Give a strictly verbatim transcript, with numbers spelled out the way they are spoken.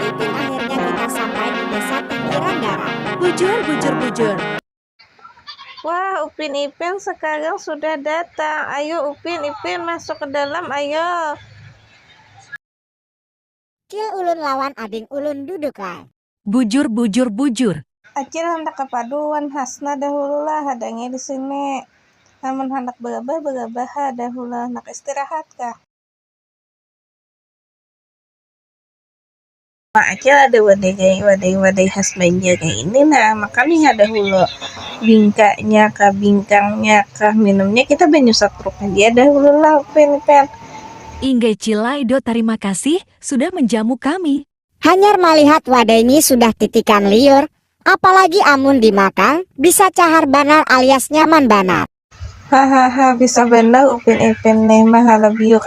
Ipin, akhirnya kita sampai di desa pinggiran darat. Bujur, bujur, bujur. Wah, Upin Ipin sekarang sudah datang. Ayo Upin Ipin masuk ke dalam, ayo. Cil, ulun lawan ading ulun duduk lah. Bujur, bujur, bujur. Acil handak kapaduan Hasna dahulu lah, hadangi di sini. Namun handak berabah, berabah ha dahulu, handak istirahat kah? Mak Acil ada wadai, wadai, wadai khas Banjar kayak ini nah, makan nih ada hulu bingkanya kah, bingkangnya kah, minumnya kita banyu satruk aja ada hulu lah, Upin Ipin. Inggih Cil, lai do, tarima kasih sudah menjamu kami. Hanyar malihat wadai ni sudah titikan liur, apalagi amun dimakan bisa cahar banar alias nyaman banar. Hahaha, bisa banar Upin Ipin nih mah, halabiu kaya